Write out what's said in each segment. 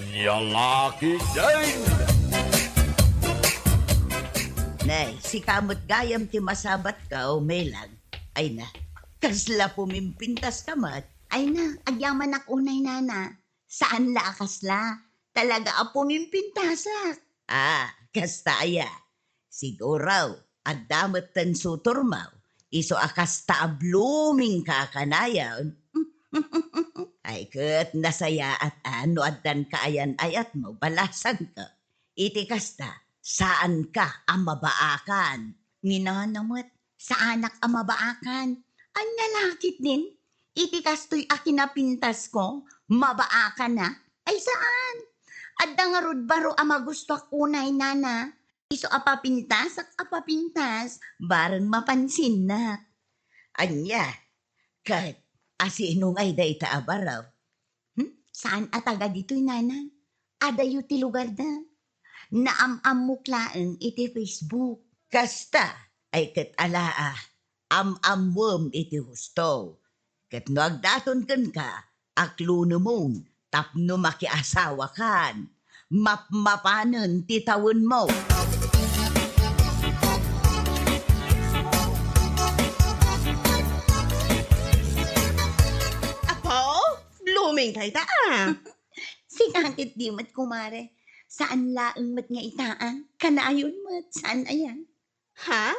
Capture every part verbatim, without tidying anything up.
Lalaki din! Nay, sika met gayam ti masabatko, Melang. Ay na, kasla pumimpintaska met. Ay na, agyamanak unay, nana. Saan la a kasla. Talaga a pumimpintasak. Ah, kasta aya. Siguro, adda metten sutormo, isu a kasta a bloomingka kanayon. Ay, ket nasayaat a no addan kaayan-ayatmo, balasangko. Iti kasta, saanka a mabaakan. Ni nana met, saanak a mabaakan. Ania la ketdin? Iti kastoy a kinapintasko, mabaakan a? Ay, saan. Adda ngarud baro a magustuak unay, nana. Isu a papintasak a papintas, bareng mapansinnak. Ania? Ket asino ngay dayta a baro? Hmm? Saan a taga ditoy, nana? Adayo ti lugarda. Naam-ammok laeng iti Facebook. Kasta, ay ket ala a, am-ammoem iti husto. Ket no agdaton kenka, aklunemon tapno makiasawakan. Mapmapanen ti tawenmo. Apo, blooming dayta a. Sika ketdi met, kumare. Saan laeng met nga itaan. Kanayon met, saan aya? Ha?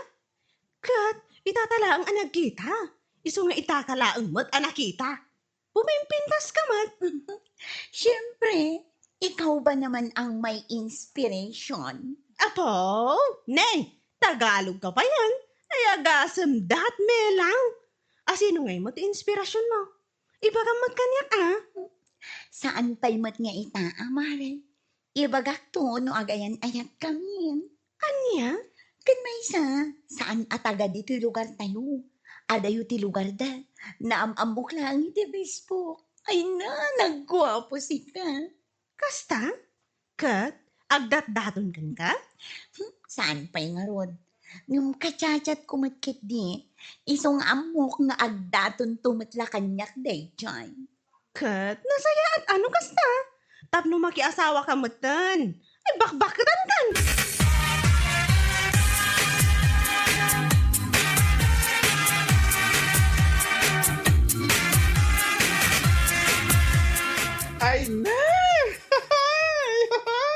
Ket itata laeng a nagkita? Isu nga itaka laeng met a nakita? Pumimpintaska met. Siempre, ikaw ba naman ang may inspiration? Apo, ne, Tagalog ka pa yan. Ay, agasem dat, Melang. Asino ngay met ti inspirasionmo? Ibagam met kaniak, a. Saan pay met nga ita, a, mare? Ibagakto no agayan-ayatkami. Ania? Ken maysa, saan a taga ditoy lugartayo. Adayo ti lugarda. Naam-ammok laeng iti Facebook. Ay na, nagguapo sika. Kasta? Ket agdatdaton kenka? Hmm, saan pay ngarud? Ngem ka-chat-chatko met ketdi, isu nga ammok nga agdatonto met la kaniak daytoy. Ket nasayaat a no kasta, tapno makiasawaka metten. Ay, bakbaktankan! Ay, ne!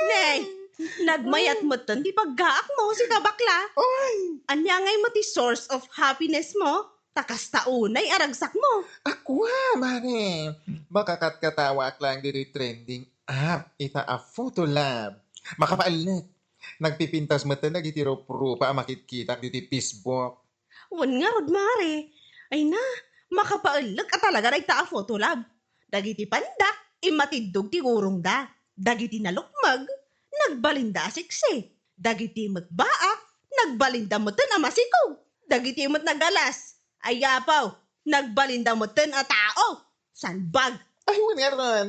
Ne! Nagmayat metten ti paggaakmo, sika bakla. Oy! Ania ngay met ti source of happiness mo? Ta kasta unay a ragsakmo. Akua, mare. Makakatkatawaak laeng ditoy trending app ita a Photo Lab. Makapaellek. Nagpipintas metten dagiti ruprupa a makitkitak ditoy Facebook. Wen ngarud, mare. Ay na, makapaellek a talaga dayta a Photo Lab. Dagiti pandak, immatiddog ti gurongda. Dagiti nalukmeg, nagbalinda a seksi. Dagiti met baak, nagbalinda metten a masikog. Dagiti met nagalas, ay apaw, nagbalinda metten a tao. Saan bag? Ay, wen ngarud.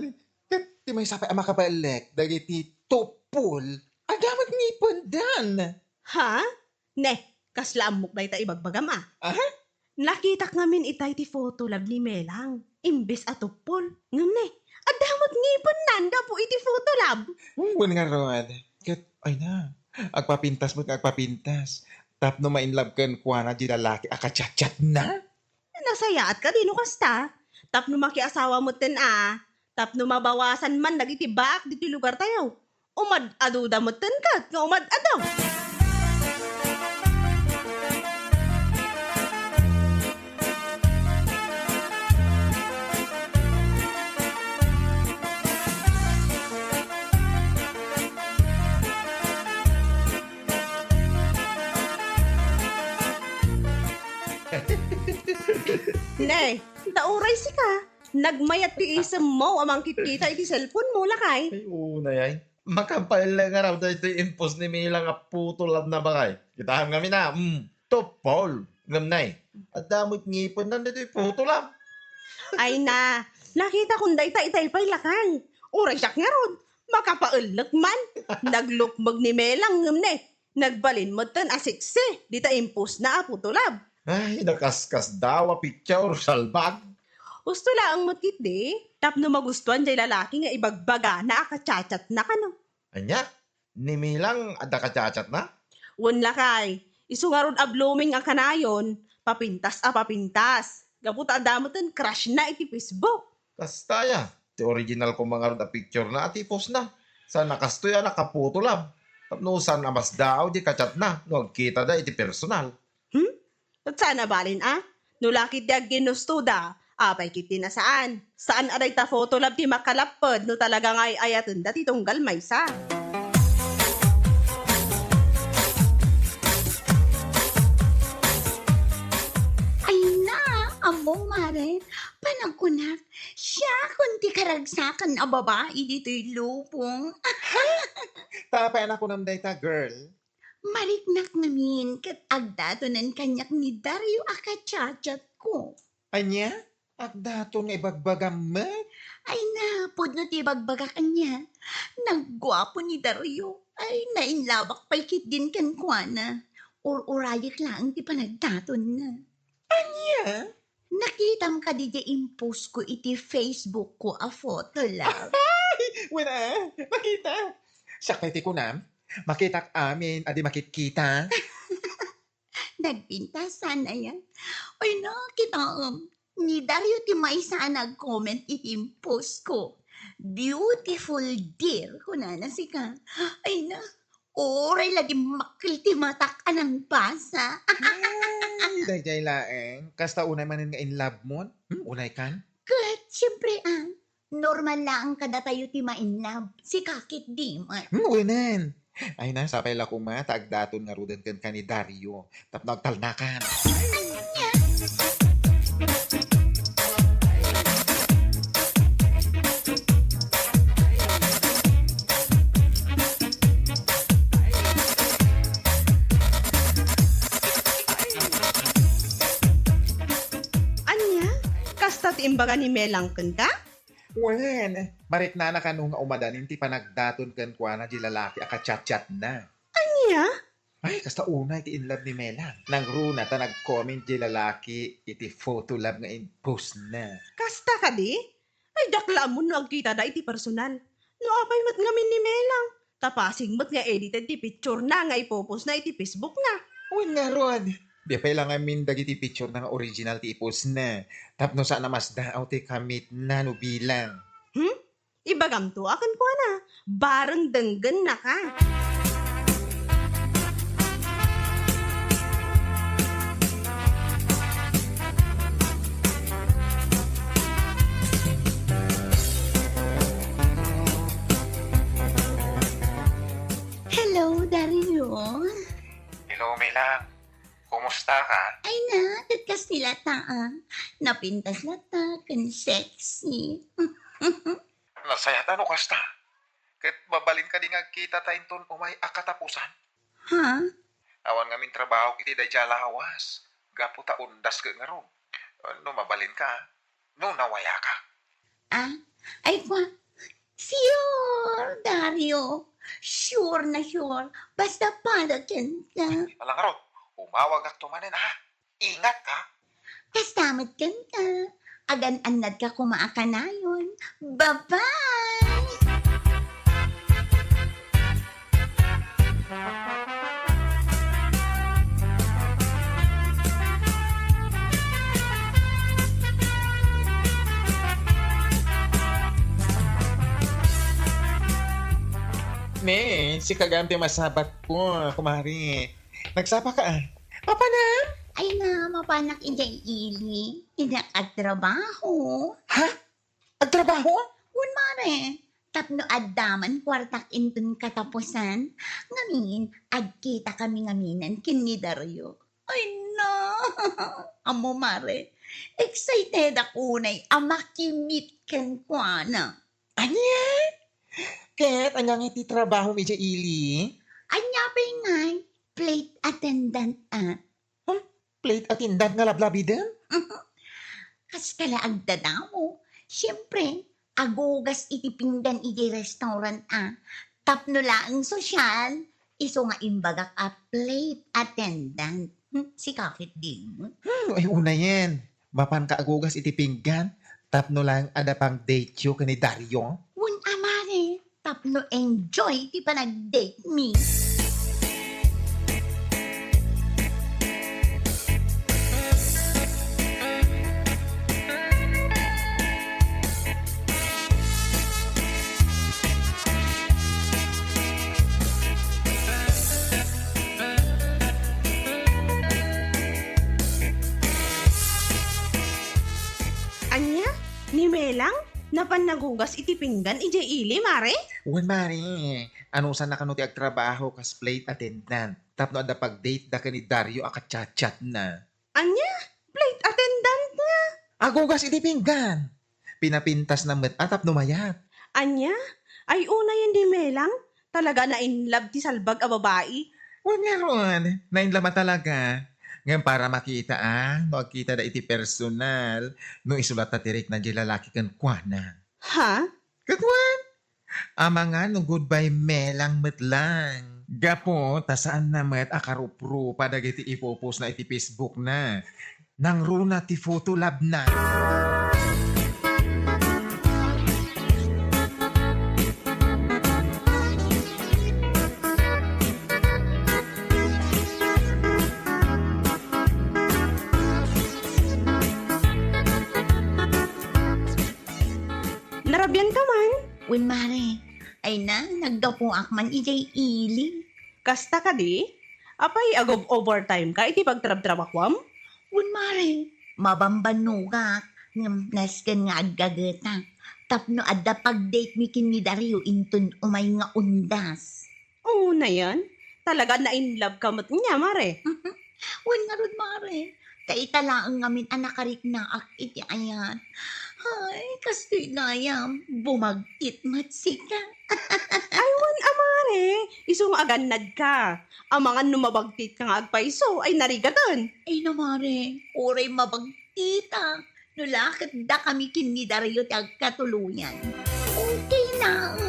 Ket ti maysa pay a makapaellek dagiti tuppol, adda met ngipendan. Ha? Ne, kasla ammok dayta ibagbagam a. Aha? Nakitak ngamin itay ti Photo Lab ni Melang, imbes a tuppol. Ngem ne, adda met ngipennan gapu iti Photo Lab. Hmm, wen ngarud. Ket, ay na, agpapintas met nga agpapintas. Tapno ma-in love kenkuana di lalaki a ka-chat-chatna? Nasayaat kadi no kasta? Tapno makiasawa metten a, tapno mabawasan man dagiti baak ditoy lugartayo. Umad-aduda metten ket nga umad-adu. Ne, ta uray sika, nagmayat ti isemmo a mangkitkita iti cellphone mo, lakay. Ay, unay ay. Makapaellek ngarud daytoy impos ni Mila nga Photo Lab na, bakay. Kitaem ngamin a, mm, tuppol. Ngem ne, adda met ngipennan daytoy Photo Lab. Ay na, nakitakon dayta itay pay, lakay. Uray siak ngarud, makapaellek man. Naglukmeg ni Melang ngem ne, nagbalin metten a seksi dita impos na a Photo Lab. Ay, nakaskasdaaw a picture, salbag. Husto laeng met ketdi, Tapno magustuan jay lalaki nga ibagbagana a kachatchatna kano. Ania? Ni Milang adda kachatchatna? Wen lakay, isu ngarud a blooming a kanayon, papintas a papintas. Gapu ta adda metten crush na iti Facebook. Kasta aya, ti original koma ngarud a picture na a ti post na. Saan a kastoy a nakaputo lab. Tapno saan a masdaaw di kachatna no agkitada iti personal. Hmm? Ket saan a balin a? No lakit ti agginustoda, apay ket ti nasaan? Saan a dayta photo lab ti makalapped no talaga nga ay-ayatenda ti tunggal maysa? Ay na, ammo, mare, panagkunak, siakon ti karagsakan a babai ditoy lubong. Ta apay a nakunam dayta, girl? Mariknak ngamin ket agdatonen kaniak ni Dario a kachatchatko. Ania? Agdaton nga ibagbagam met? Ay na, pudno ti ibagbagak ania. Nagguapo ni Dario. Ay, nainlabak pay ketdin kenkuana. Ur-urayek laeng ti panagdatonna. Ania? Nakitam kadi diay impost ko iti Facebook ko a photo lab? Wen a, nakita. Siak pay ti kunam, makitak amin a di makitkita. Nagpintas saan aya? Ay na, kitaem. Ni Dario ti maysa a nag-comment iti impost ko. "Beautiful, dear," kunana sika. Ay na, uray la dimmakkel ti matak a nangbasa. Ay, daydiay laeng. Kasta unay manen nga in love mon? Hmm, unay kan? Ket, siyempre, ah, normal laeng kadatayo ti ma-in love. Sika ketdi met. Hmm, wenen. Ay na, sapay la koma ta agdaton ngaruden kenka ni Dario tapno agtalnakan. Ania? Ania? Kasta ti imbaga ni Melang kenka? Wen, mariknana kano nga umadanin ti panagdaton kenkuana di lalaki a kachatchatna. Ania? Ay, kasta unay ti in love ni Melang. Nangruna ta nag-comment di lalaki iti photo lab nga in-postna. Kasta kadi? Ay, diak la ammo no agkitada iti personal. No apay met ngamin ni Melang? Ta pasig met nga edited ti picture na nga ipopostna iti Facebook na. Wen ngarud, di pay la ngamin dagiti picture na nga original ti ipostna. Tapno saan a masdaaw ti kamitna no bilang. Hmm? Ibagamto a kenkuana, bareng denggennaka. Hello, Dario. Hello, Melang. Kumusta ka? Ay na, ket kas ni lata, ah. Napintas lata, ken sexy. Nasayaat no kasta. Ket mabalin kadi nga agkita ta inton umay a katapusan? Ha? Awan ngamin trabahok iti daydiay a lawas, gapu ta undas ket ngarud. No mabalinka, no nawayaka. Ah, ay kwa, sure, Dario. Sure na sure. Basta para kenka. Ala ngarud, umawagakto manen, ha? Ingat ka. Kasta met kenka. Agan-annadka koma a kanayon. Bye-bye! Ne, sika gayam ti masabat ko, kumare. Nagsapa ka, ah. Mapanam? Ay na, mapanak idiay ili. Dinak agtrabaho. Ha? Agtrabaho? Wen, mare. Tapno adda man kuartak inton katapusan, ngamin, agkitakami ngaminen ken ni Dario. Ay na! Ammo, mare, excited ako unay a makimit kenkuana. Ania? Ket ania ngay ti trabahom idiay ili? Ania pay ngay? Flight attendant, ah. Hmm? Flight attendant nga lablabiden? Kas kala agdadamo. Siyempre, agugas iti pinggan idiay restaurant, ah. Tapno laeng sosyal, isu nga imbagak a flight attendant. Hmm, sika ketdi. Hmm, ay unayen. Mapanka agugas iti pinggan, Tapno laeng adda pang-date-yo ken ni Dario? Wen a, mare, tapno enjoy ti panag-date mi. Ania? Ni Melang? Napan naghugas iti pinggan idiay ili, mare? Wen, mare. Anusana kano ti agtrabaho kas flight attendant tapno adda pag-date-da ken ni Dario a kachatchatna. Ania? Flight attendant nga? Aghugas iti pinggan. Pinapintasna met a tapno mayat. Ania? Ay, unayen ni Melang? Talaga na-in love ti salbag a babai? Wen ngarud, na-in love a talaga. Ngem para makita a, no agkitada iti personal, no isu latta ti rikna diay lalaki kenkuana. Ha? Ket wen, amangan no goodbye Melang met lang. Gapu ta saanna met a karuprupa dagiti ipupostna iti Facebookna. Nangruna ti photo labna. Narabian ka man? Wen, mare. Ay na, naggapuak man idiay ili. Kasta kadi? Apay, agog-overtime ka iti pagtrabtrabahuam? Wen, mare. Mabambannogak, ngem nasken nga aggagetak. Tapno adda pag-date mi ken ni Dario inton umay nga undas. Unayen, talaga na-in love ka met nia, mare. Wen ngarud, mare. Ta ita laeng ngamin a nakariknaak iti ayat. Ay, kastoy gayam, bumagtit met sika. Ay, wen a, mare, isu nga agannad ka. Amangan no mabagtit ka nga agpayso, ay narigaten. Ay na, mare, uray mabagtitak. No la ket dakami ken ni Dario ti agkatuloyan. Okay na.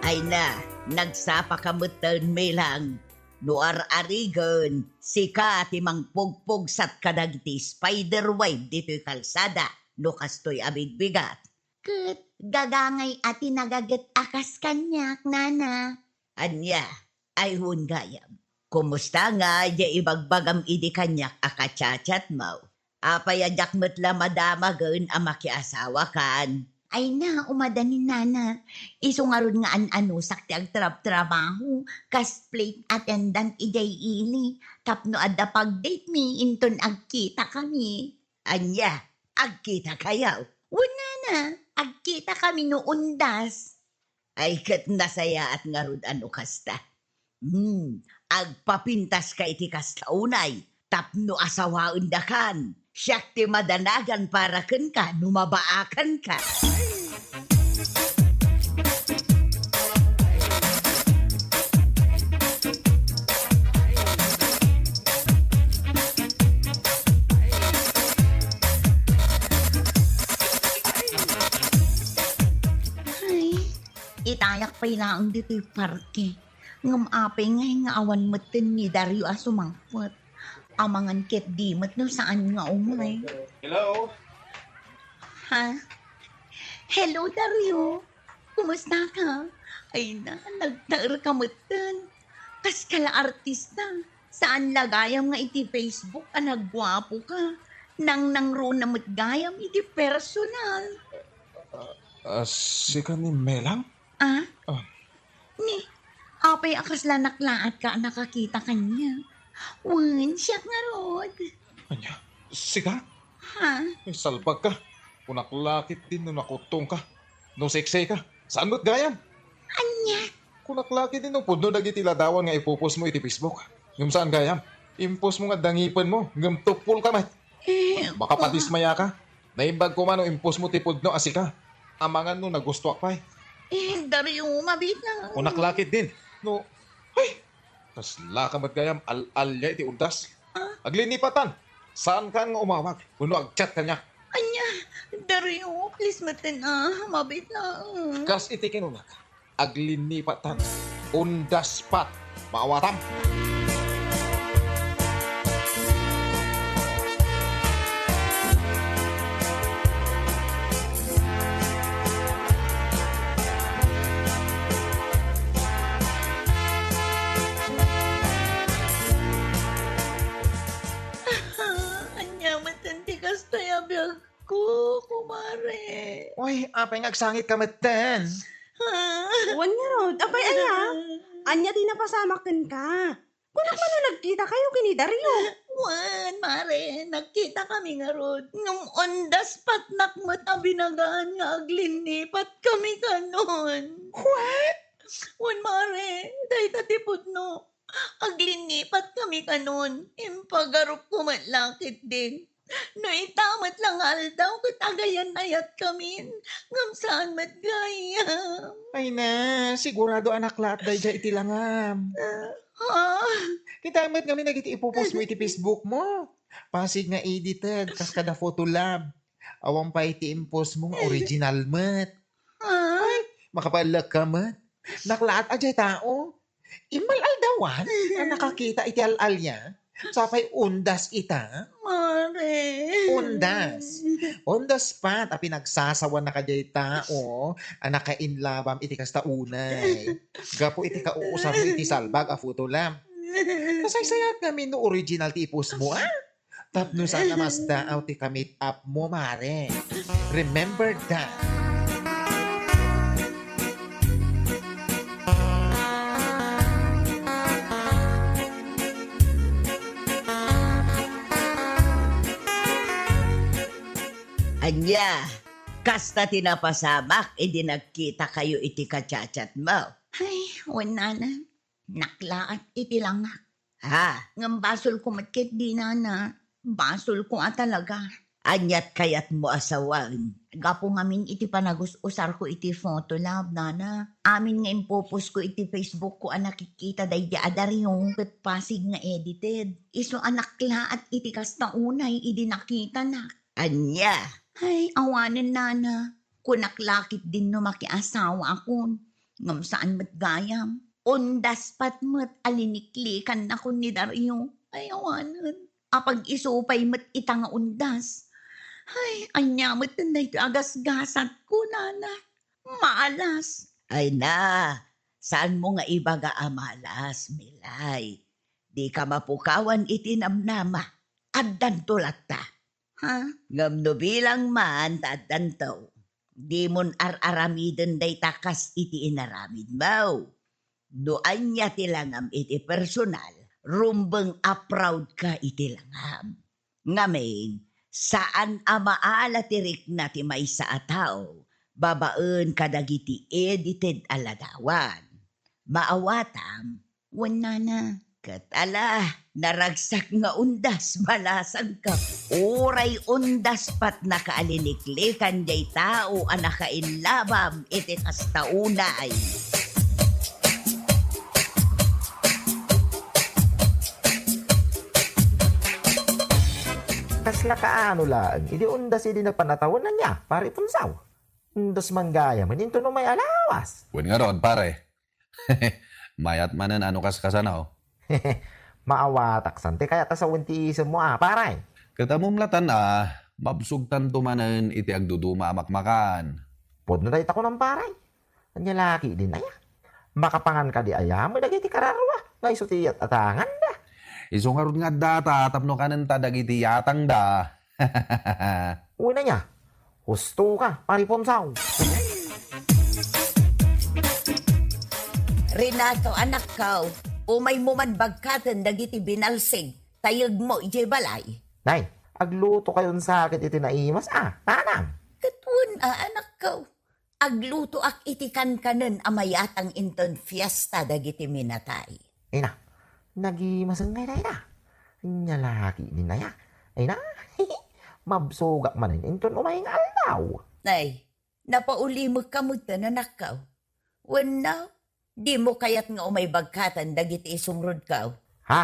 Ay na, nagsapa ka metten, Melang. No ar-arigen, sika ti mangpugpugsat kadagiti spider web ditoy kalsada no kastoy a bigbigat. Ket gagangay a ti nagaget a kas kaniak, nana. Ania? Ay, wen gayam. Kumusta ngay diay ibagbagam idi kaniak a kachatchatmo? Apay a diak met la madamagen a makiasawakan? Ay na, umadanin, nana. Isu ngarud nga an-anusak ti agtrabtrabaho kas flight attendant idiay ili tapno adda pag-date mi inton agkitakami. Ania, agkitakayo? Wen, nana, agkitakami no undas. Ay, ket nasayaat ngarud a no kasta. Hmm, agpapintaska iti kasta unay tapno asawaendakan. Siak ti madanagan para kenka no mabaakanka. Ay, itayak pay laeng ditoy parke. Ngem apay ngay nga awan metten ni Dario a sumangpet? Amangan ketdi met no saan nga umay. Hello? Ha? Hello, Dario. Kumusta ka? Ay na, nagtaer ka metten. Kas ka la artista. Saan la gayam nga iti Facebook a nagguapo ka. Nangnangruna met gayam iti personal. Ah, ah, sika ni Melang? Ah? Ah. Ni, apay a kasla naklaat ka a nakakita kaniak? Wen, siak ngarud. Ania? Sika? Ha? Ay, salbag ka. Kunak la ketdin no nakuttong ka. No sexy ka. Saan met gayam? Ania? Kunak la ketdin no pudno dagiti ladawan nga ipopost mo iti Facebook. Ngem saan gayam? Impost mo nga dangipen mo, ngem tuppol ka met. Eh, makapadismaya ka. Naimbag koma no impost mo ti pudno a sika. Amangan no nagustuak pay. Eh, Dario, mabit na. Kunak la ketdin. No, ay, kasla ka met gayam al-alia iti undas. Ah? Aglinipatan. Saankan nga umawag wenno ag-chat kaniak? Ania, Dario, please metten a, mabit laeng. Kas iti kinunak, aglinnipat tan. Undaspat, maawatam. Ania metten ti kasta a biag ko, kumare. Oy, apay nga agsangitka metten? Wen ngarud, apay aya? Ania ti napasamak kenka? Kunak man a nagkitakayo ken ni Dario. Wen, mare, nagkitakami ngarud. Ngem undaspatnak met a binagaan nga aglinnipatkami kanon. What? Wen, mare, dayta ti pudno. Aglinnipatkami kanon. Impagarupko met la ketdin. No ita met la nga aldaw ket agayan-ayatkamin, ngem saan met gayam. Ay na, sigurado a naklaat daydiay iti langam. Ah, ha? Kita met ngamin dagiti ipupostmo iti Facebookmo. Pasig nga edited, kas kada Photo Lab. Awan pay ti impostmo nga original met. Ah? Ay, makapaellekka met. Naklaat a diay tao. Immal-aldawan a nakakita iti al-alia. Sapay undas ita. Mare. Undas. Undaspat a pinagsasawanna kadiay tao a nakainlabam iti kasta unay. Gapu iti kausarmo iti salbag a Photo Lab. Nasaysayat ngamin no original ti ipostmo, a? Tapno saan a masdaaw ti ka-meet up mo, mare. Remember that. Ania, kasta ti napasamak idi nagkitakayo iti ka-chat-chatmo? Ay, wen, nana. Naklaat iti langak. Ha? Ngem basolko met ketdi, nana. Basolko a talaga. Aniat kayatmo a sawen? Gapu ngamin iti panagus-usarko iti Photo Lab, nana. Amin nga impopostko iti Facebookko a nakikita daydi a Dario ket pasig nga edited. Isu a naklaat iti kasta unay idi nakitanak. Ania? Ay, awanen, nana. Kunak la ketdin no makiasawaakon. Ngem saan met gayam. Undaspat met a liniklikannakon ni Dario. Ay, awanen. Apag-isu pay met ita nga undas. Ay, ania met daytoy a gasgasatko, nana? Malas. Ay na, saanmo nga ibaga a malas, Milay. Dika mapukawan iti namnama. Addanto latta. Ha? Ngem no bilang man ta addanto, dimon ar-aramiden dayta kas iti inaramidmo. No ania ti langam iti personal, rumbeng a proud ka iti langam. Ngamin, saan a maala ti rikna ti maysa a tao babaen kadagiti edited a ladawan. Maawatam, wen nana. Ket ala, naragsak nga undas, malasangka. Uray undaspat nakaliniklikan jay tao a nakainlabam iti kasta unay. Kasla kaano laeng idi undas idi napan a tawen ania, Pare Punsaw? Undas man gayam inton umay a lawas. Wen ngarud, pare. Mayat manen a no kaskasano. Maawatak san ti kayat a sawen ti isemmo a, pare. Ket ammom latan a, mabsogtanto manen iti agduduma a makmakan. Pudno dayta kunam, pare. Ania la ketdin aya? Makapangan kadi aya met dagiti kararua nga isu ti yat-atanganda? Isu ngarud nga addata tapno kanenta dagiti yatangda. Wen ania, husto ka, Pare Punsaw. Renato, anakko, umaymo man bagkaten dagiti binalsig, tayegmo idiay balay. Nay, aglutokayon sa ket iti naimas a, nanang. Ket wen a, anakko. Aglutoak iti kankanen a mayatang inton fiesta dagiti minatay. Ay na, nagimasen ngay dayta. Ania la ketdin aya? Ay na, mabsogak manen inton umay nga aldaw. Nay, napaulimekka metten, anakko. Wenno, dimo kayat nga umay bagkaten dagiti isumrodko? Ha?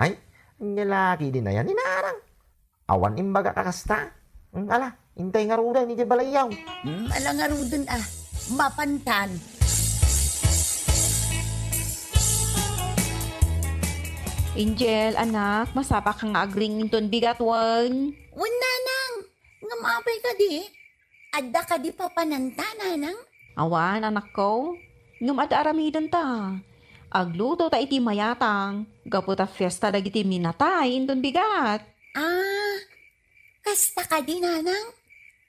Ay, ania la ketdin aya, ninarang? Awan imbagak a kasta. Hmm, ala, intay ngaruden idiay balayyo. Hmm, ala ngaruden a. Mapantan. Angel, anak, masapaka nga agring inton bigat wen? Wen, nanang. Ngem apay kadi? Adda kadi papananta, nanang? Awan, anakko. Ngem adda aramidenta. Agluto ta iti mayatang, gapu ta fiesta dagiti minatay inton bigat. Ah, kasta kadi, nanang?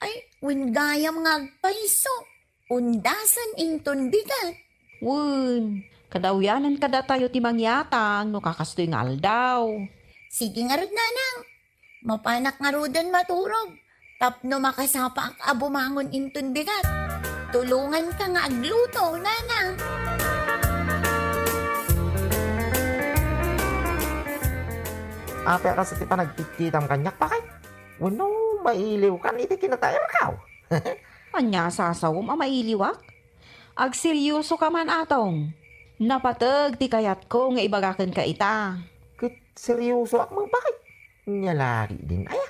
Ay, wen gayam nga agpayso. Undasen inton bigat. Wen, kadawyanen kadatayo ti mangyatang no kakastoy nga aldaw. Sige ngarud, nanang. Mapanak ngaruden maturog tapno makasapaak a bumangon inton bigat. Tulonganka nga agluto, nanang. Apay a kas iti panagkitkitam kaniak, bakay? Wenno mailiwkan iti kinataerkaw? Ania a sasawem a mailiwak? Agseryosoka man, Atong. Napateg ti kayatko nga ibaga kenka ita. Ket seryosoak met, bakay? Ania la ketdin aya?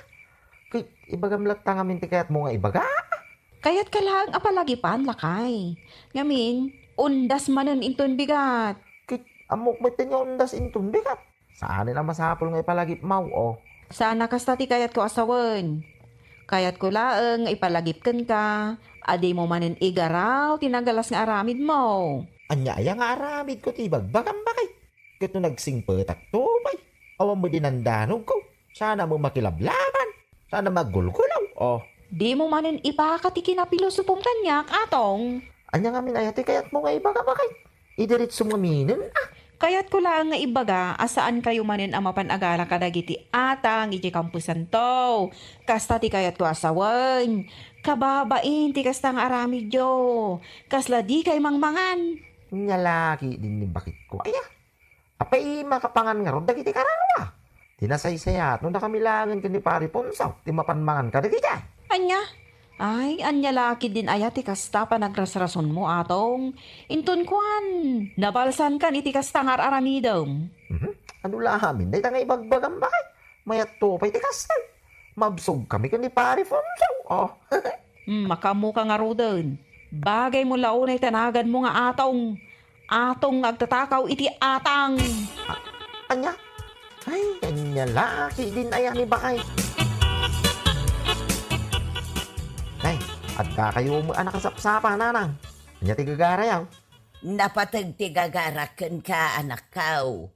Ket ibagam latta ngamin ti kayatmo nga ibaga? Kayatka laeng a palagipan, lakay. Ngamin, undas manen inton bigat. Ket ammok metten nga undas inton bigat. Saanen a masapul nga ipalagipmo, o. Saan a kasta ti kayatko a sawen. Kayatko laeng nga ipalagip kenka a dimo manen igaraw ti nagalas nga aramidmo. Ania aya nga aramidko ti ibagbagam, bakay? Ket no nagsingpetakto pay, awan met di nandanogko. Saan a makilablaban. Saan a maggulgulaw, o. Dimo manen ipaka ti kinapilosopom kaniak, Atong. Ania ngamin aya ti kayatmo nga ibaga, bakay? Idiretsom ngaminen, a. Kayatko laeng nga ibaga a saankayo manen a mapan agala kadagiti atang idiay kamposanto. Kasta ti kayatko a sawen. Kababain ti kasta nga aramidyo. Kasla dikay mangmangan. Ania la ketdin ni baketko aya? Apay makapangan ngarud dagiti kararua? Ti nasaysayat no dakami laengen ken ni Pari Ponsaw ti mapan mangan kadagiti. Ania? Ay, ania la ketdin aya ti kasta panagrasrasonmo, Atong? Inton kuan, nabalsankan iti kasta nga ar-aramidem. Mhm. Adu la amin dayta nga ibagbagam, bakay? Mayatto pay ti kasta. Mabsogkami ken ni Pari Ponsaw, o. Hmm, makaammoka ngaruden. Bagaymo la unay ti naganmo nga Atong. Atong nga agtatakaw iti atang. A-, ania? Ay, ania la ketdin aya ni bakay. Nay, addakayo met a nakasapsapa, nanang. Ania ti gagarayo? Napateg ti gagarak kenka, anakko.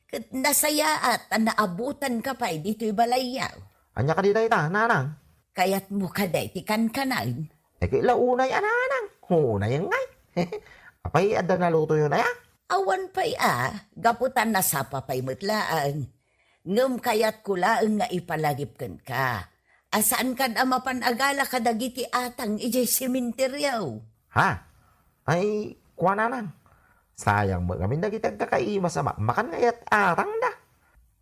Ket nasayaat a naabutanka pay ditoy balayyo. Ania kadi dayta, nanang? Kayatmo kadi ti kankanen? Ket la unay a, nanang. Unay ngay. Apay adda nalutoyon aya? Awan pay a, gapu ta nasapa pay met laeng. Ngem kayatko laeng nga ipalagip kenka a saankan a mapan agala kadagiti atang idiay sementeryo. Ha? Ay, kuananang. Sayang met ngamin dagiti agkakaimas a makmakan nga iyat-atangda.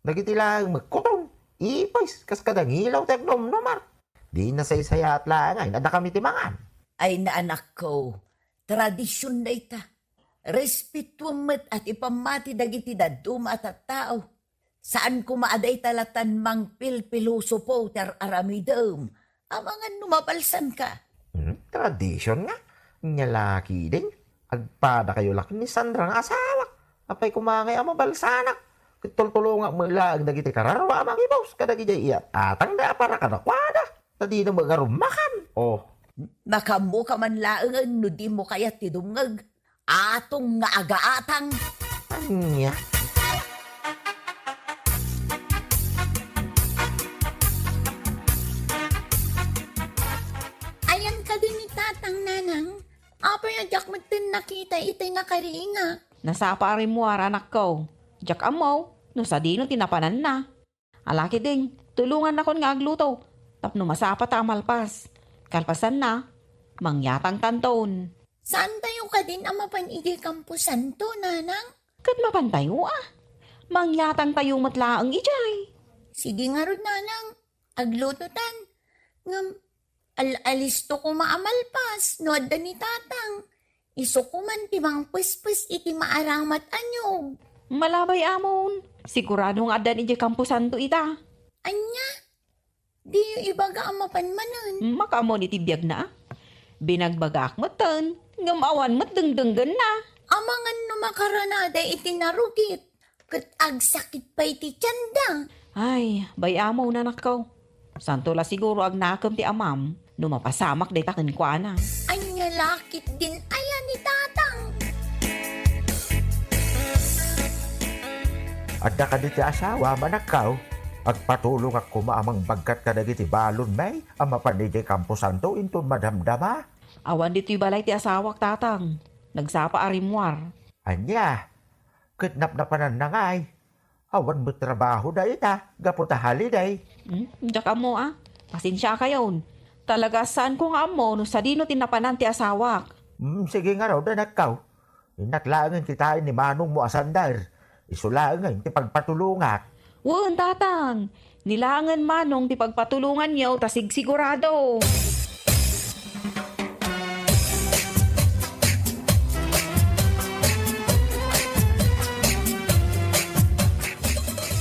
Dagiti laeng met kuton, ipis, kas kada ngilaw ti agnomnomar. Di nasaysayaat laeng a dakami ti mangan. Ay, anakko, tradision dayta. Respetuem met a ti pammati dagiti dadduma a tattao. Saan koma a dayta latta mangpilpilosopo ti ar-aramidem. Amangan no mabalsanka. Hmm, tradision nga. Nia la ketdin, agpadakayo la ken ni Sandra nga asawak. Apay koma ngay a mabalsanak? Ket tultulongak met laeng dagiti kararua a mangibus kadagiti iyat-atangda a para kadakuada. Ta dina met ngarud makan. O. Makaammoka man laengen no dimo kayat ti dumngeg. Atong nga agaatang. Ania? Ayan kadi ni Tatang, Nanang. Apay a diak metten nakita itay nakariingak? Nasapa a rimmuar, anakko. Diak ammo no sadino ti napananna. Ala ketdin, tulongannakon nga agluto tapno masapata a malpas. Kalpasanna, mangyatangtanton. Saantayo kadin a mapan idiay kamposanto, Nanang? Ket mapantayo a. Mangyatangtayo met laeng idiay. Sige ngarud, Nanang. Aglutotan. Ngem, al-alisto koma a malpas no adda ni Tatang. Isu koman ti mangpespes iti maaramat a niyog. Malabay, amon. Sigurado nga addan idiay kamposanto ita. Ania? Diyo ibaga a mapan manen. Makaammo iti biagna, a? Binagbagaak metten, ngem awan met dengdenggenna. Amangan no makaranada iti narugit, ket agsakit pay ti tienda. Ay, bay-amon, anakko. Santo la siguro agnakem ti amam no mapasamak dayta kenkuana. Ania la ketdin aya ni tatang? Adda kadi ti asawam, anakko? Agpatulongak koma a mangbaggat kadagiti balonmi a mapan idiay Camposanto inton madamdama. Awan ditoy balay ti asawak, tatang. Nagsapa a rimmuar. Ania? Ket napnapananna ngay? Awan met trabahoda ita gapu ta holiday. Hmm, diak ammo, a. Pasensiakayon. Talaga saanko nga ammo no sadino ti napanan ti asawak. Hmm, sige ngarud, anakko. Innak laengen kitaen ni manongmo a sandar. Isu laengen ti pagpatulongak. Wen, tatang. Ni laengen manong ti pagpatulonganyo ta sigsigurado.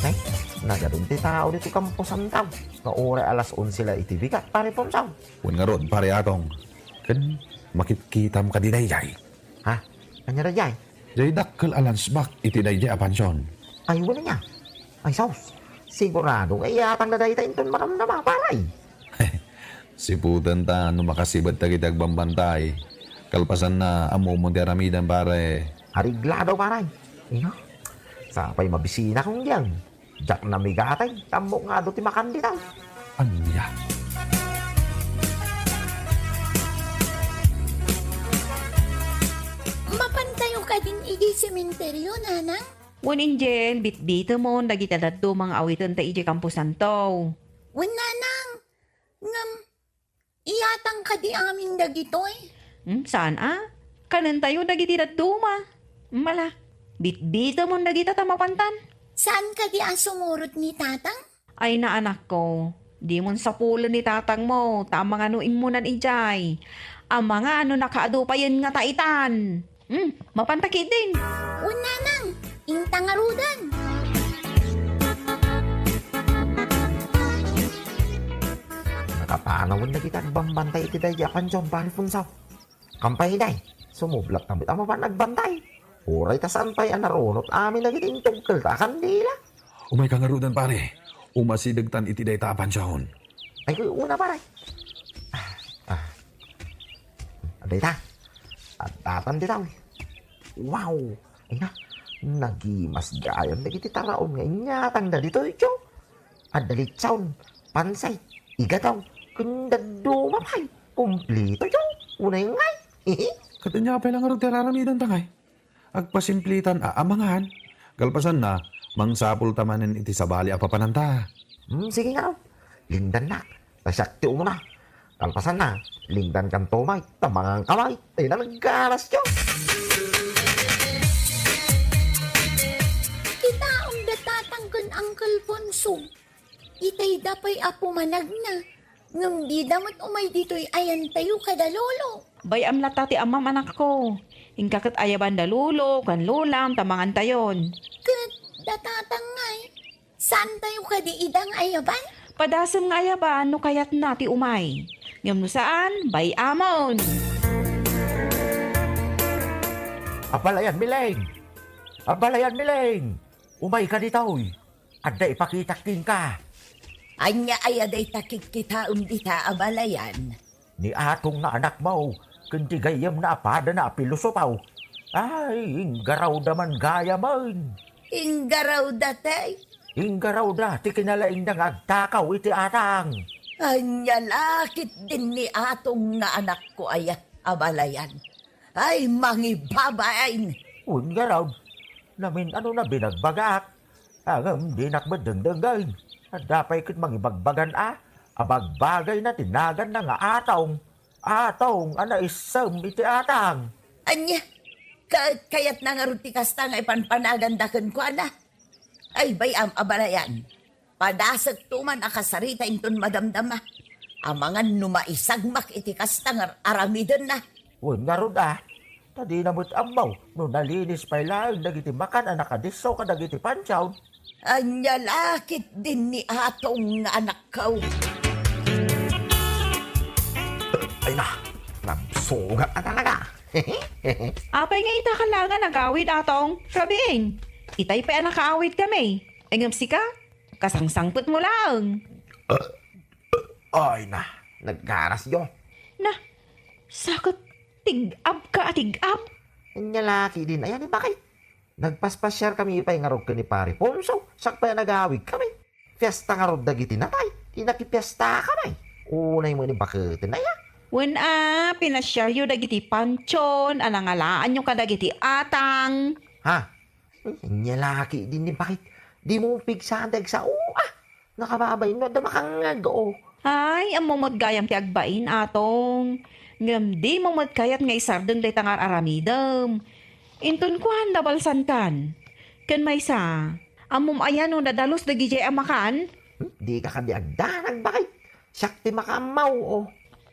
Ay, nagadun ti tao ditoy Camposanto. Nga uray alas onse la iti bigat, Pare Ponsong. Wen ngarud, Pare Atong. Ken makitkitam kadi daydiay. Ha? Ania daydiay? Diay dakkel a lunch bag iti daydiay a pansion. Ay, wen ania? Ay, sus. Sigurado nga iyatangna dayta inton madamdama, pare. Siputan ta no makasibet dagiti agbambantay. Kalpasanna, ammom ti aramidem, pare. Areglado, pare. Ino? Sapay mabisina kong diyan. Diak namigatay, tammo nga adu ti makan dita. Ania? Mapantayo kadin idiay sementeryo, nanang? Wen, Angel, bitbitemon dagiti dadduma nga awitenta idiay Camposanto. Wen, nanang, ngem iyatang kadi amin dagitoy? Hmm, saan a? Kanentayo dagiti dadduma. Mala, bitbitemon dagita ta mapantan. Saan kadi a sumurot ni tatang? Ay, anakko, dimon sapulen ni tatangmo, ta amangan no immunan idiay. Amangan no nakaadu payen nga taitan. Hmm, mapanta ketdin. Wen, nanang, inta ngaruden. Nakapanawen dagiti agbambantay iti daydiay a pansion, Pare Ponsong. Kampay, day, sumublatna met a mapan agbantay. Uray ta saan pay a narunot amin dagiti intugkelta a kandila. Umayka ngaruden, pare. Umasidegtan iti dayta a pansion. Ay, una, pare. Ah, ah. Dayta. Addatan dita. Wow! Ay na, nagimas gayam dagiti taraon nga inyatangda ditoy, tio. Adda litson, pansay, igataw, ken dadduma pay. Kumplito, tio. Unay ngay. Ket ania pay la ngarud ti ar-aramidenta ngay? Agpasimplitan a amangan. Kalpasanna, mangsapulta manen iti sabali a papananta. Hmm, sige nga. Lindannak, ta siak ti umuna. Kalpasanna, lindankanto met, ta manganka met. Ay, nalaggaras, tio. Kitaem da tatang ken Uncle Ponsong. Itayda pay a pumanagna, ngem dida met umay ditoy ayantayo kada lolo. Bay-am latta ti amam, anakko. Inka ket ayaban da lolo ken lolam ta mangantayon. Ket da tatang ngay, saantayo kadi ida nga ayaban? Padasem nga ayaban no kayatna ti umay. Ngem no saan, bay-amon. Abalayan, Mileng! Abalayan, Mileng! Umayka ditoy. Adda ipakitak kenka. Ania aya dayta kitkitaem dita, abalayan? Ni Atong nga anakmo, ken ti gayyemna a padana a pilosopo. Ay, inggarawda man gayamen. Inggarawda, tay? Inggarawda ti kinalaingda nga agtakaw iti atang. Ania la ketdin ni Atong nga anakko aya, abalayan? Ay, mangibabain! Wen ngarud, namin-ano na binagbagaak. Ngem dinak met dengdenggen. Adda pay ket mangibagbagan a, abagbagayna ti naganna nga Atong. Atong a naissem iti atang. Ania? Ka-, kayatna ngarud ti kasta nga ipanpanaganda kenkuana? Ay, bay-am, abalayan. Padasekto man a kasarita inton madamdama. Amangan no maisagmak iti kasta nga ar-, aramidenna. Wen ngarud a, ta dina met ammo no nalinis pay laeng dagiti makan a nakadisso kadagiti pansion. Ania la ketdin ni Atong nga anakko? Ay na, nabsugak na talaga. Apay nga ita ka la nga nagawid, Atong? Rabiin, itay pay a nakaawid kami. Ngem sika, kasangsangpet mo laeng. Ay na, naggaras yo. Na, sakit, tig-ab ka a tig-ab. Anya laki din, ayan ni bakit? Nagpaspasiar kami pay ngarud ken ni Pare Ponso, sakbay a nagawid kami. Fiesta ngarud dagiti natay, ti nakipiesta kami. Unay mo ni baketen aya. Wen a, pinasiaryo dagiti pantion a nangalaanyo kadagiti atang. Ha? Anya laki din ni bakit? Di mo pigsaan dagsa, oo, ah. Nakababain no, adda makangngeg, oo. Ay, ammo met gayam ti agbain, Atong. Ngem di mo met kayat nga isardeng dayta nga ar-aramidem. Inton kuan, nabalsankan. Ken maysa, ammom aya no nadalus dagidiay a makan? Hmm, di ka kadi agdanag, bakit? Siak ti makaammo, o.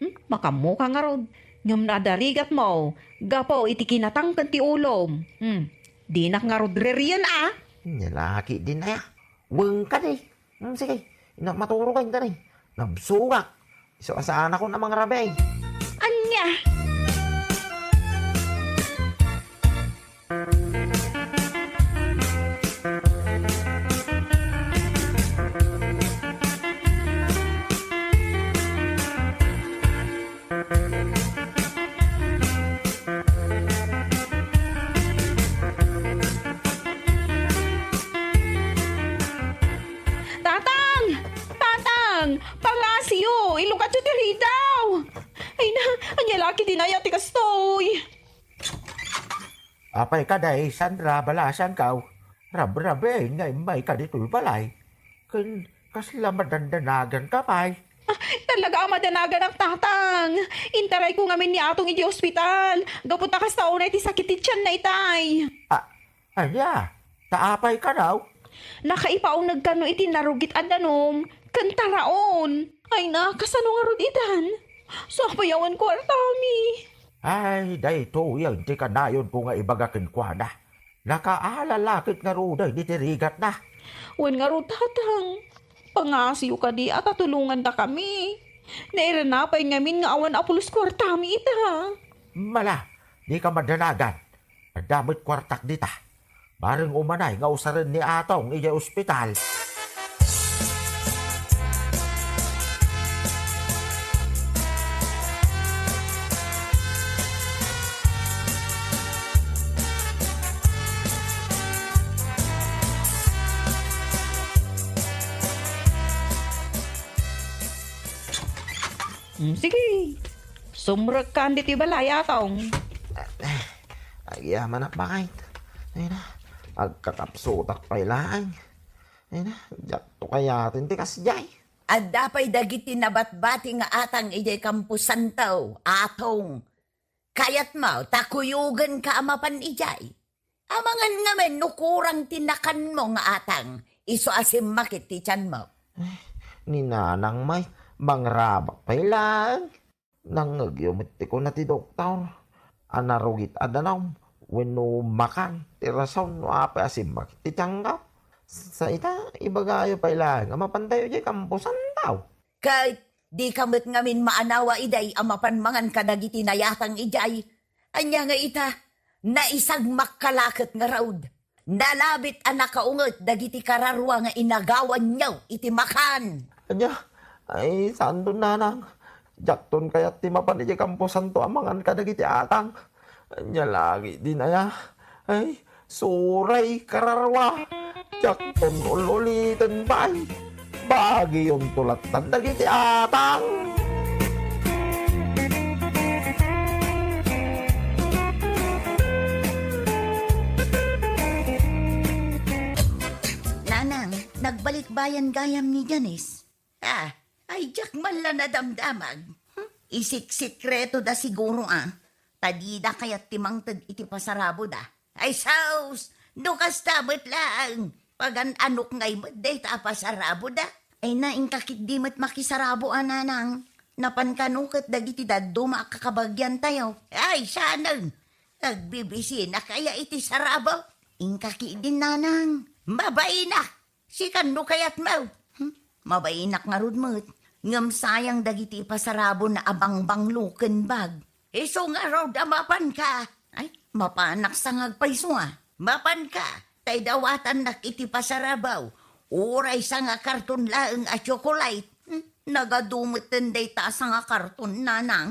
Hmm, makaammo ka ngarud. Ngem nadarigat mo, gapu iti kinatang ken ti ulom. Hmm, dinak ngarud rerien, a? Nya laki din aya. Wen kadi. Hmm, sige. Ina, maturo ka, intani. Nabsugak. Isu a saanakon a mangrabi. Anya? Tatang! Tatang! Pangasiyo! Ilukatyo ti ridaw! Ay na, anya laki din aya ti kastoy? Apay ka, day, Sandra, balasankaw? Rabraben nga immay ka ditoy balay. Ken kasla madandanagan ka pay? Ah, talaga a madanaganak, Tatang. Intarayko ngamin ni Atong idiay ospital. Gapu ta kasta unay ti sakit ti tianna itay. Ah, ania? Ta apay kano? Nakaipauneg kano iti narugit a danum ken taraon. Ay na, kasano ngarud itan? Sapay awan kuartami. Ay, daytoyen ti kanayonko nga ibaga kenkuana. Nakaalala ket ngaruden iti rigatna. Wen ngarud, Tatang, pangasiyo kadi a tatulongandakami. Nairana pay ngamin nga awan a pulos kuartami ita. Mala, dika madanagan. Adda met kuartak dita. Bareng umanay nga usaren ni Atong idiay ospital. Hmm, sige. Sumrekkan ditoy balay, Atong. Agyamanak, bakit? Ay na, agkakapsutak pay laeng. Ay na, diakto kayaten ti kasdiay. Adda pay dagiti nabatbati nga atang idiay kamposanto, Atong. Kayatmo ta kuyogenka a mapan idiay? Amangan ngamin no kurang ti nakanmo nga atang, isu a simmakit ti tianmo. Ay, ni Nanang May, mangrabak pay laeng. Nangngegyo met ti kuna ti doktor a narugit a danum wenno makan ti rason no apay a simmakit ti tiangko. Sa ita, ibagayo pay laeng a mapantayo idiay kamposanto. Ket dika met ngamin maanawa idiay a mapan mangan kadagiti nayatang idiay. Ania nga ita, naisagmakka la ket ngarud. Nalabit a nakaunget dagiti kararua nga inagawanyo iti makan. Ania? Ay, saanton, Nanang. Diakton kayat ti mapan idiay kamposanto a mangan kadagiti atang. Ania la ketdin aya? Ay, suray, kararua. Diakton ul-uliten pay. Bagiyonto lattan dagiti atang. Nanang, nagbalikbayan gayam ni Janice. Ah, ay diak man la nadamdamag. Hmm? Isiksikreto da siguro, ah. Ta dida kayat ti mangted iti pasarabo da. Ay sus! No kasta met laeng, pagan-anok ngay met dayta a pasarabo da. Ay na, inka ketdi met makisarabo a, Nanang. Napan kano ket dagiti dadduma a kakabagiantayo. Ay, saanen! Agbibisinak aya iti sarabo? Inka ketdin, Nanang. Mabainak! Sikan no kayatmo. Hmm? Mabainak ngarud met. Ngem sayang dagiti ipasarabona a bangbanglo ken bag. Isu ngarud a mapanka. Ay, mapanak sa nga agpayso a. Mapanka, tay dawatannak iti pasarabaw. Uray sa nga karton laeng a tsokolate. Hmm, nagadu metten dayta a sa nga karton, nanang.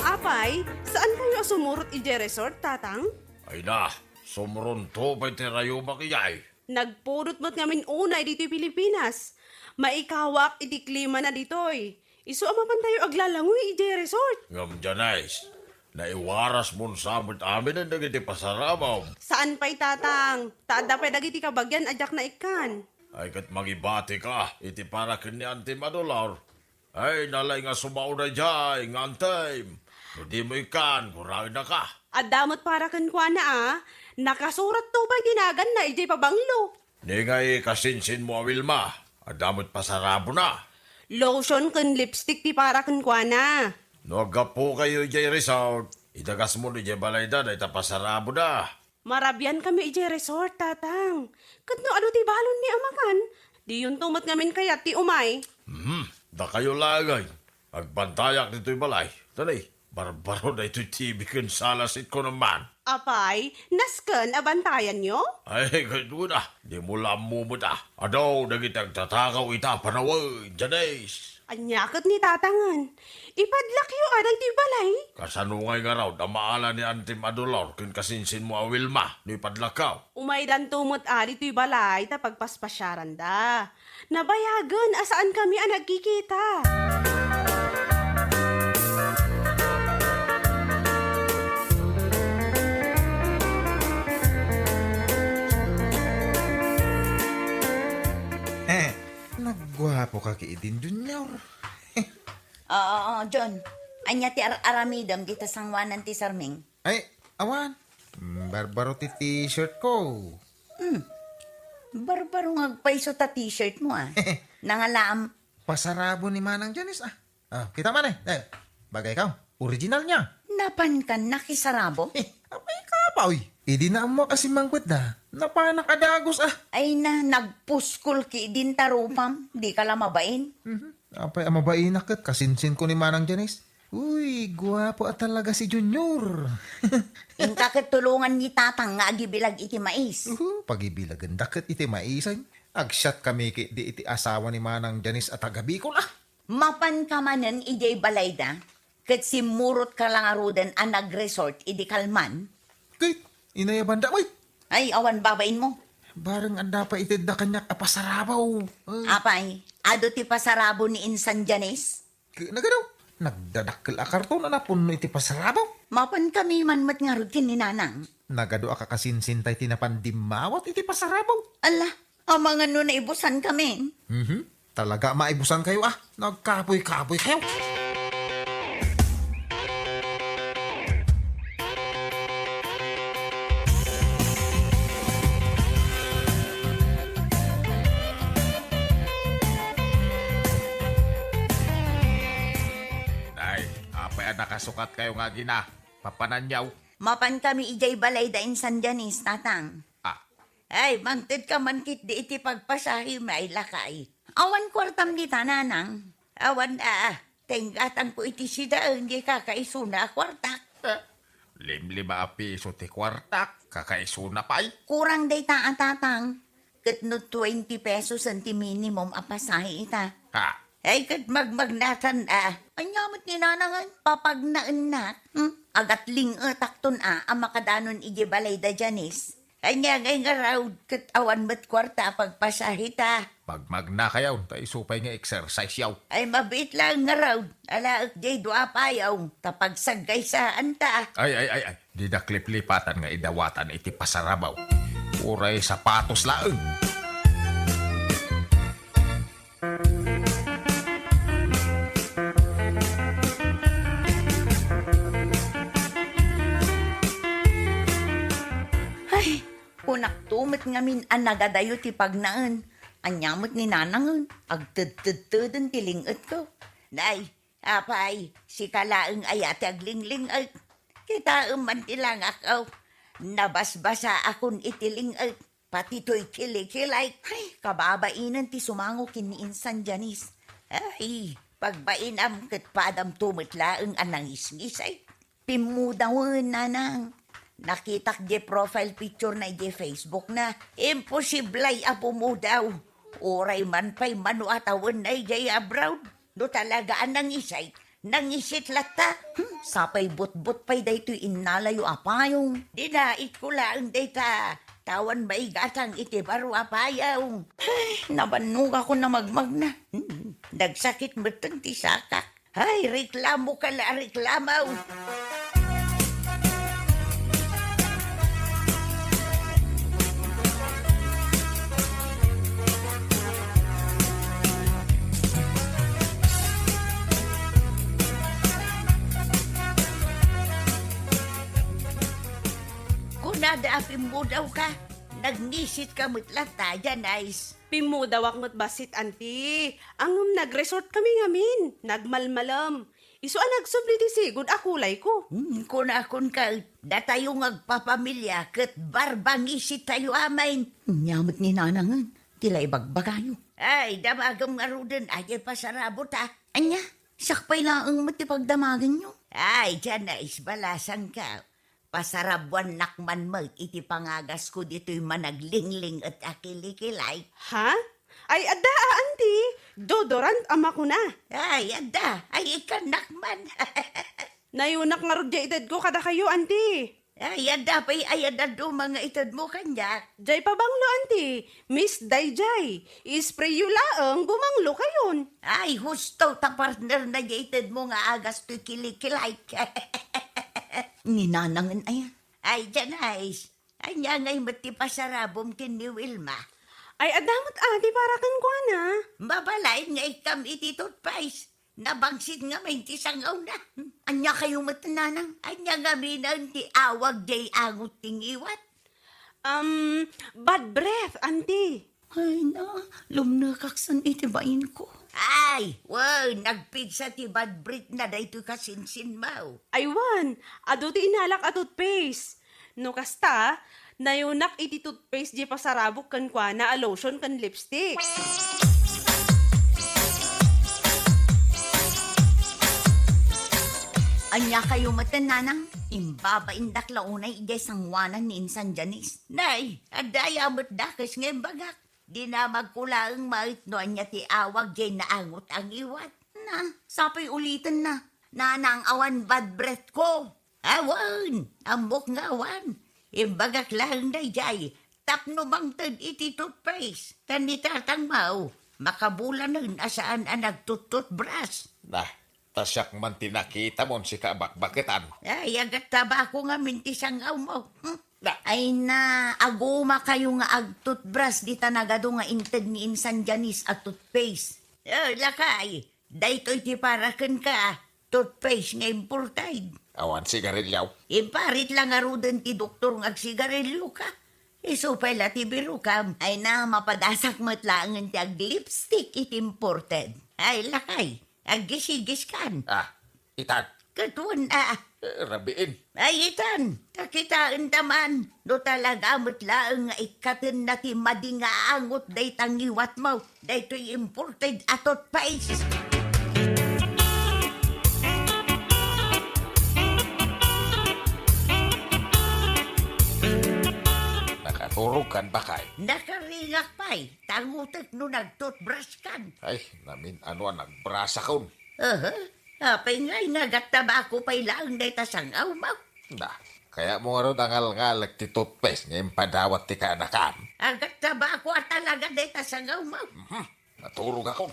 Apay, saan kayo a sumurot idiay resort, Tatang? Ay na, sumronto pay ti rayumak idiay. Nagpudot met ngamin unay ditoy Pilipinas. Maikawak iti klima na ditoy. Isu a mapantayo aglalangoy idiay resort. Ngem, Janice, naiwarasmon sa met aminen dagiti pasarabam. Saan pay, Tatang? Ta adda pay dagiti kabagian a diak naikkan. Ay, ket mangibatika iti para ken ni Antim a Dolor. Ay, nalay nga sumaona idiay nga Antim. No dimo ikkan, guraennaka. Adda met para kenkuana a, nakasuratto pay ti naganna idiay pabanglo. Ni ngay kasinsinmo a Wilma, adda met pasarabona. Lotion ken lipstick ti para kenkuana. No aggapukayo idiay resort, idagasmon idiay balayda dayta pasarabona. Marabian kami idiay resort, Tatang. Ket no adu ti balon ni a makan, diyonto met ngamin kayat ti umay. Hmm, dakayo laeng ay. Agbantayak ditoy balay. Tani, barbaro daytoy T V ken sala set ko naman. Apay, nasken a bantayanyo? Ay, kayatko na. Dimo la ammo met a. Adu dagiti agtatakaw ita a panawen, Janice. Ania ket ni Tatangen? Ipadlakyo a daytoy balay? Kasano ngay ngarud a maala ni Antim a Dolor ken kasinsinmo a Wilma no ipadlakkaw? Umaydanto met a ditoy balay ta pagpaspasiaranda. Nabayagen a saankami a nagkikita. Eh, nagguapo ka ki idin, Junior. Oo, oo, John. Ania ti ar-aramidem dita sangoanan ti sarming? Ay, awan. Mm, barbaro ti t-shirt ko. Hmm. Barbaro nga agpayso ta t-shirt mo, ah. Nangalaam. Pasarabo ni Manang Janice, ah. Ah, kita man, eh. Eh, bagay ka. Original niya. Napan ka nakisarabo? Eh, apay ka pa, oy. Idi naammo kasi mangkot da. Napanak a dagus, ah. Ay na, nagpuskol ki din tarupam. Di ka la mabain. Mhm. Apay a mabainak ket kasinsin ko ni Manang Janice. Uy, guwapo a talaga si Junior. Inka ket tulongan ni Tatang nga agibilag iti mais. Uhu, pagibilagen da ket iti maisan. Agsiat kami ket di iti asawa ni Manang Janice a taga Bicol, ah. Mapan ka manen idiay balayda, ket simmurot ka la ngaruden a nag-resort idi kalman. Ket, inayabanda, uy. Ay, awan babain mo. Bareng adda pay itedda kaniak a pasarabaw. Ay. Apay, adu ti pasarabo ni Insan Janice? Ket nagadu, nagdadakkel a karton a napunno iti pasarabaw. Mapan kami man met ngarud ken ni Nanang. Nagadu a kakasinsin tay ti napan dimmawat iti pasarabaw. Ala, amangan no naibusan kami. Mhm. Talaga maibusan kayo, ah. Nagkapoy-kapoy kayo. Nay, apay a nakasukat kayo nga agina? Papananyaw? Mapan kami idiay balay da Insan Janice, Tatang. Ah. Ay, mangted ka man ketdi iti pagpasahi, may lakay. Awan kuartam dita, Nanang. Awan, ah, ta inggatangko iti sidaen, di kakaisuna a kuartak. Eh, limlima a piso ti kuartak, kakaisuna pay. Kurang dayta a, Tatang. Ket no twenty pesos ti minimum a pasahe ita. Ha? Ay, ket magmagnatan a. Ania met ni Nanangen? Papagnaennak. Hmm? Agatling-etakton a, a makadanon idiay balay da Janice. Ania ngay ngarud, ket awan met kuarta a pagpasahe ta. Magmagna kayaw, ta isu pay nga exercise yaw. Ay, mabiit laeng ngarud. Alaek diay dua a payaw, ta pagsaggaysaanta. Ay, ay, ay, ay. Didak liplipatan nga idawatan iti pasarabaw. Uray sapatos laeng. Ay, kunakto met ngamin a nagadayo ti pagnaen. Ania met ni Nanangen, agtedtedteden ti ling-etko. Nay, Apay, sika laeng aya ti aglingling-et. Kitaem man ti langak, aw. Nabasbasaakon iti ling-et. Pati toy kilikilay. Ay, kababainen ti sumango ken ni Insan Janice. Ay, pagbainam ket padamto met laeng a nangisngisay. Pimmudawen, nanang. Nakitak di profile picture na iti Facebook na. Imposiblay a pumudaw. Uray man pay mano a tawen na idiay abroad. No talaga a nangisay, nangisit latta. Hmm, sapay butbot pay daytoy innalayo a payong. Dinaitko laeng dayta, ta awan maigatang iti baro a payong. Ay, nabannogakon a magmagna. Hmm, nagsakit metten ti sakak. Ay, reklamo ka la, reklamo. Kunada a pimmudawka, nagnisit ka met latta, Janice. Pimmudawak met bassit, Auntie. Ngem nag-resort kami ngamin. Nagmalmalem. Isu a nagsubli ti sigud a kulayko. Hmm, kunakon ka, datayo nga agpapamilia ket barbangisitayo amin. Ania met ni nanangen, ti la ibagbagayo. Ay, damagem ngaruden, aya pasarabot, a. Ania, siak pay laeng met ti pagdamagenyo. Ay, Janice, balasangka. Pasarabuannak man met iti pangagasko ditoy managlingling-et a kilikilay. Ha? Ay, adda a, Auntie. Deodorant a makuna. Ay, adda. Ay, ikkannak man. Nayunak ngarud diay itedko kadakayo, Auntie. Ay, adda pay aya dadduma nga itedmo kaniak. Diay pabanglo, Auntie. Miss daydiay. I-spray-yo laeng, gumanglokayon. Ay, husto ta partner na diay itedmo nga agas toy kilikilay. Ni nanangen aya. Ay, Janice, ania ngay met ti pasarabom ken ni Wilma? Ay, adda met a, ti para kenkuana. Mabalain nga ikkam iti toothpaste. Nabangsit ngamin ti sangawna. Ania kayo met, nanang? Ania ngamin ti awag diay angot ti ngiwat? Um, bad breath, Auntie. Ay na, lumnekak san iti bainko. Ay, wen, nagpigsa ti bad breath na daytoy kasinsinmo. Ay wen, adu ti inalak a toothpaste. No kasta, nayunak iti toothpaste diay pasarabok kenkuana a lotion ken lipstick. Ania kayo met, nanang? Imbabaindak la unay idiay sangoanan ni Insan Janice. Nay, adda aya met dakes nga imbagak. Dinamagko laeng met no ania ti awag diay naangot a ngiwat. Na, sapay ulitenna. Nanang, awan bad breathko. Awan, ammok nga awan. Imbagak laeng daydiay tapno mangted iti toothpaste. Ken ni tatangmo, makabulanen a saan a nagtut-toothbrush. Nah, Ta siak man ti nakitamon sika a bakbaketan. Ay, agattabako ngamin ti sangawmo. Hmm? Na. Ay na, aguma kayo nga agtutbras dita nagadu nga inted ni Insan Janice a toothpaste. Eh, lakay, daytoy ti para kenka, toothpaste nga imported. Awan sigarilyo. Imparit la ngaruden ti doktor nga agsigarilyo ka. Isu pay la ti birokam. Ay na, mapadasak met laengen ti aglipstick iti imported. Ay, lakay, aggisigiskan. Ah, itan. Ket wen a. Eh, rabiin. Ay, itan, ta kitaenta man, no talaga met laeng nga ikkatenna ti madi nga angot dayta ngiwatmo, daytoy imported a toothpaste. Nakaturogkan, bakay? Nakaringak pay, tangutek no nagtutbrush kan. Ay, namin-ano a nagbrasakon. Aha. Apay ngay nga agattabako pay laeng dayta sangawmo? Da, kayatmo ngarud a ngalngalek ti toothpaste nga impadawat ti kaanakam? Agattabako a talaga dayta sangawmo? Mhm. Naturogakon.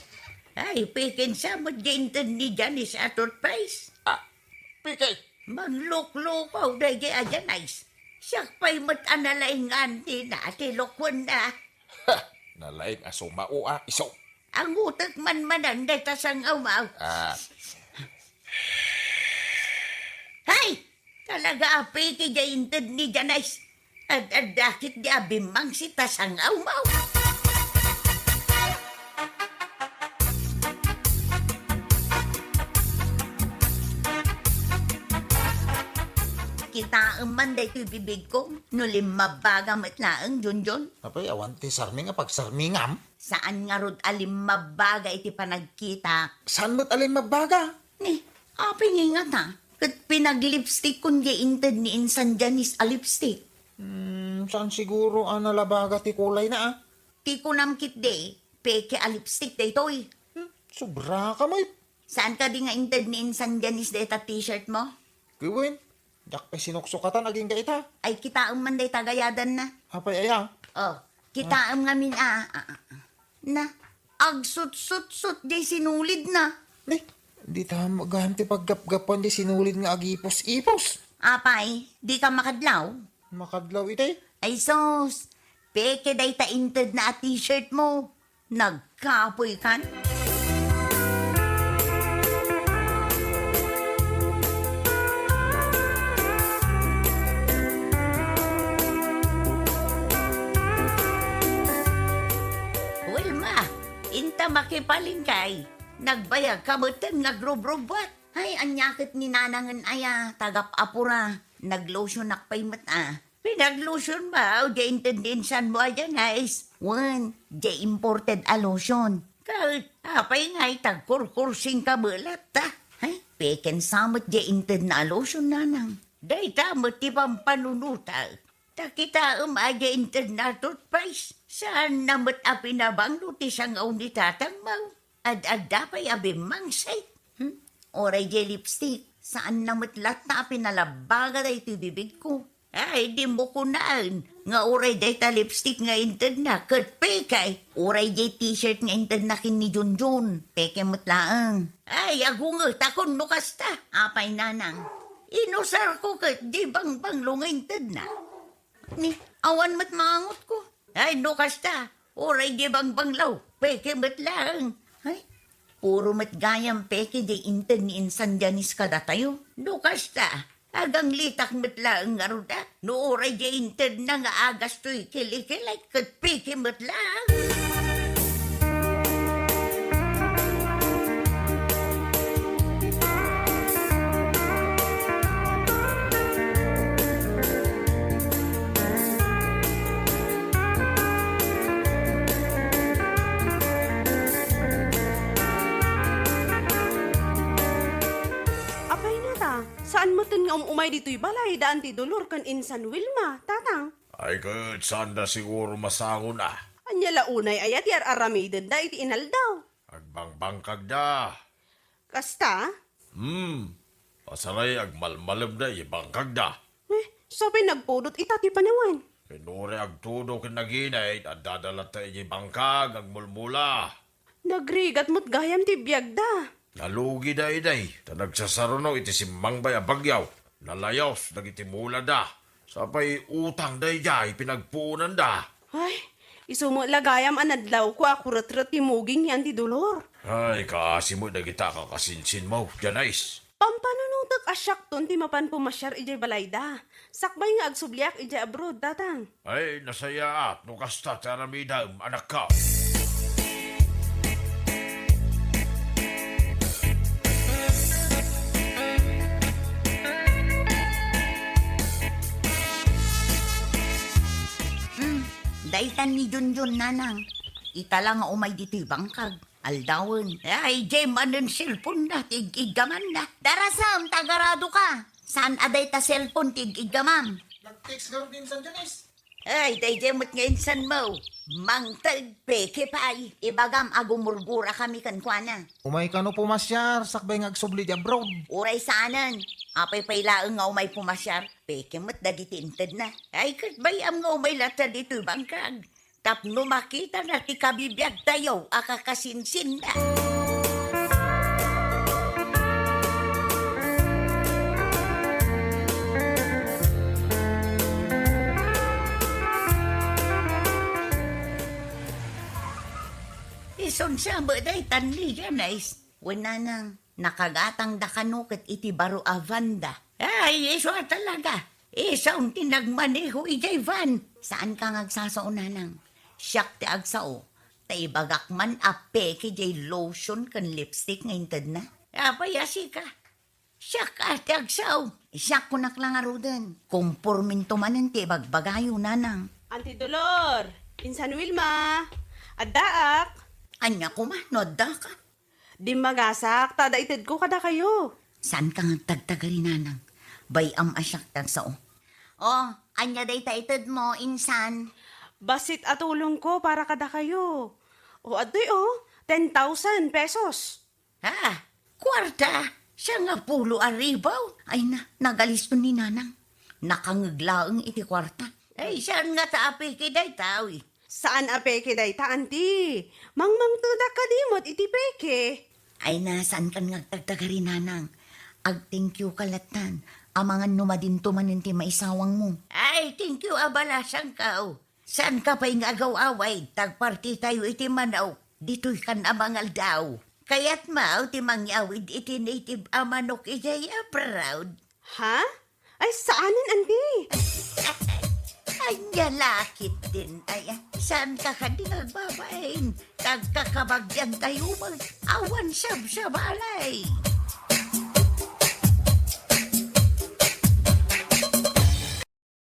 Ay, pikinsa met diay inted ni Janice a toothpaste? Ah, piki! Manluklukaw daydiay a Janice. Siak pay met a nalaing nga antina ti lukuenna. Ha! Nalaing a sumao a isu. Angutek man manen dayta sangawmo. Ah. Hay! Talaga a piki diay inted ni Janice. Ad-adda ketdi a bimmangsit ta sangawmo. Kitaem man daytoy bibigko, no limmabbaga met laeng, Junjun. Apay, awan ti sarming a pagsarmingam? Saan ngarud a limmabbaga iti panagkitak? Saan met a limmabbaga? Ni, apay nga ingata? Ket pinaglipstickon diay inted ni insan Janice a lipstick. Hmm, saan siguro a nalabaga ti kulayna, a? Ti kunam ketdi, peke a lipstick daytoy. Hmm, sobra ka met. Saan kadi nga inted ni insan Janice dayta t-shirt mo? Wen, diak pay sinuksukatan agingga ita. Ay, kitaem man dayta gayadanna. Apay aya? Oh, kitaem ngamin a, a, a, a. Na, agsutsutsot diay sinulidna. Ni, dita met gayam ti paggapgapuan diay sinulid nga agipus-ipus. Apay, dika makadlaw? Makadlaw iti? Ay sus, peke dayta intedna a t-shirt mo. Nagkapoykan? Wilma, inta makipalengke. Nagbayagka metten nga agrubrubuat. Ay, ania ket ni nanangen aya, tagap-apura. Naglotionak pay met a. Pinaglotion ba? O, diay inted ni insan mo a Janice? Wen, diay imported a lotion. Ket, apay ngay, tagkurkursing ka met latta? Ay, peken sa met diay intedna a lotion, nanang. Dayta met ti pampanunotak. Ta kitaem a diay intedna a toothpaste. Saanna met a pinabanglo ti sangaw ni tatangmo. Ad-adda pay a bimmangsit. Hmm? Uray diay lipstick, saanna met latta a pinalabaga daytoy bibigko. Ay, dimo kunaen nga uray dayta lipstick nga intedna ket peke, uray diay t-shirt nga intedna ken ni Junjun, peke met laeng. Ay, agungetakon no kasta. Apay, nanang, inusarko ket diay bangbanglo nga intedna. Ni, awan met maangotko. Ay, no kasta, uray diay bangbanglo, peke met laeng. Ay, puro met gayam peke diay inted ni insan Janice kadatayo. No kasta, aganglitak met laeng ngarud a. No uray diay intedna nga agastoy kilikilay ket peke met laeng. Apay nata, saan metten nga um-umay ditoy balay daan ti Dolor ken insan Wilma, tatang? Ay, ket saanda siguro masangon a. Ania la unay aya ti ar-aramidenda iti inaldaw? Agbangbangkagda. Kasta? Hmm. Pasaray agmalmalemda iti bangkagda. Eh, sapay nagpudot ita ti panawen. Ken uray agtudo ken naginit, addada latta iti bangkag agmulmula. Nagrigat met gayam ti biagda. Nalugida idiay, ta nagsasaruno iti simmangpay a bagyo. Nalayos dagiti mulada. Sapay utang daydiay pinagpuonanda. Ay, isu met la gayam a nadlawko a kuretret ti muging ni Auntie Dolor. Ay, kaasi met dagita a kakasinsinmo, Janice. Pampanunotek a siakton ti mapan pumasiar idiay balayda. Sakbay nga agsubliak idiay abroad, tatang. Ay, nasayaat no kasta ti aramidem, anakko. Hmm, daytan ni Junjun, nanang. Ita la nga umay ditoy bangkag. Aldawen. Ay, diay manen cellphone-na ti ig-iggamanna. Darasem, ta agarado ka. Saan a dayta cellphone ti ig-iggamam? Nag-text garud ni insan Janice. Ay, daydiay met nga insanmo. Mangted, peke pay. Ibagam a gumurgurakami kenkuana. Umay kano pumasiar, sakbay nga agsubli di abroad. Uray saanen. Apay pay laeng nga umay pumasiar, peke met dagiti intedna. Ay, ket bay-am nga umay latta ditoy bangkag. Tapno makitana ti kabibiagtayo a kakasinsinna. Isunsa met daytan ni Janice? Wen, nanang, nakagatangda kano ket iti baro a van-da. Ay, isu a talaga. Isu ti nagmaneho idiay van. Saanka nga agsasao, nanang. Siak ti agsao. Ta ibagak man a peke diay lotion ken lipstick nga intedna. Apay a sika? Siak a ti agsao. Siak kunak la ngaruden. Komporminto manen ti ibagbagayo, nanang. Auntie Dolor, insan Wilma, addaak. Ania koma no addaka? Dimmagasak, ta adda itedko kadakayo. Saanka nga agtagtagari, nanang? Bay-am a siak ti agsao. O, ania dayta itedmo, insan? Bassit a tulongko para kadakayo. O, adtoy, o, ten thousand pesos. Ha? Kuarta? Sangapulo a ribu? Ay na, nagalisto ni nanang. Nakangngeg laeng iti kuarta. Ay, saan ngata a peke dayta, uy? Saan a peke dayta, anti. Mangmangtedak kadi met iti peke. Ay na, saankan nga agtagtagari, nanang. Ag-thank you ka lattan. Amangan no madinto manen ti maisawangmo. Ay, thank you a balasanka, o. Saanka pay nga agaw-away, ta agpartitayo iti manok, ditoy kan a mangaldaw. Kayatmo ti mangyawid iti native a manok idiay abroad? Ha? Ay, saanen, anti? Ania la ketdin, ay, saanka kadi nga agbabain? Tagkakabagyan tayo mag-, awan sabsabalay.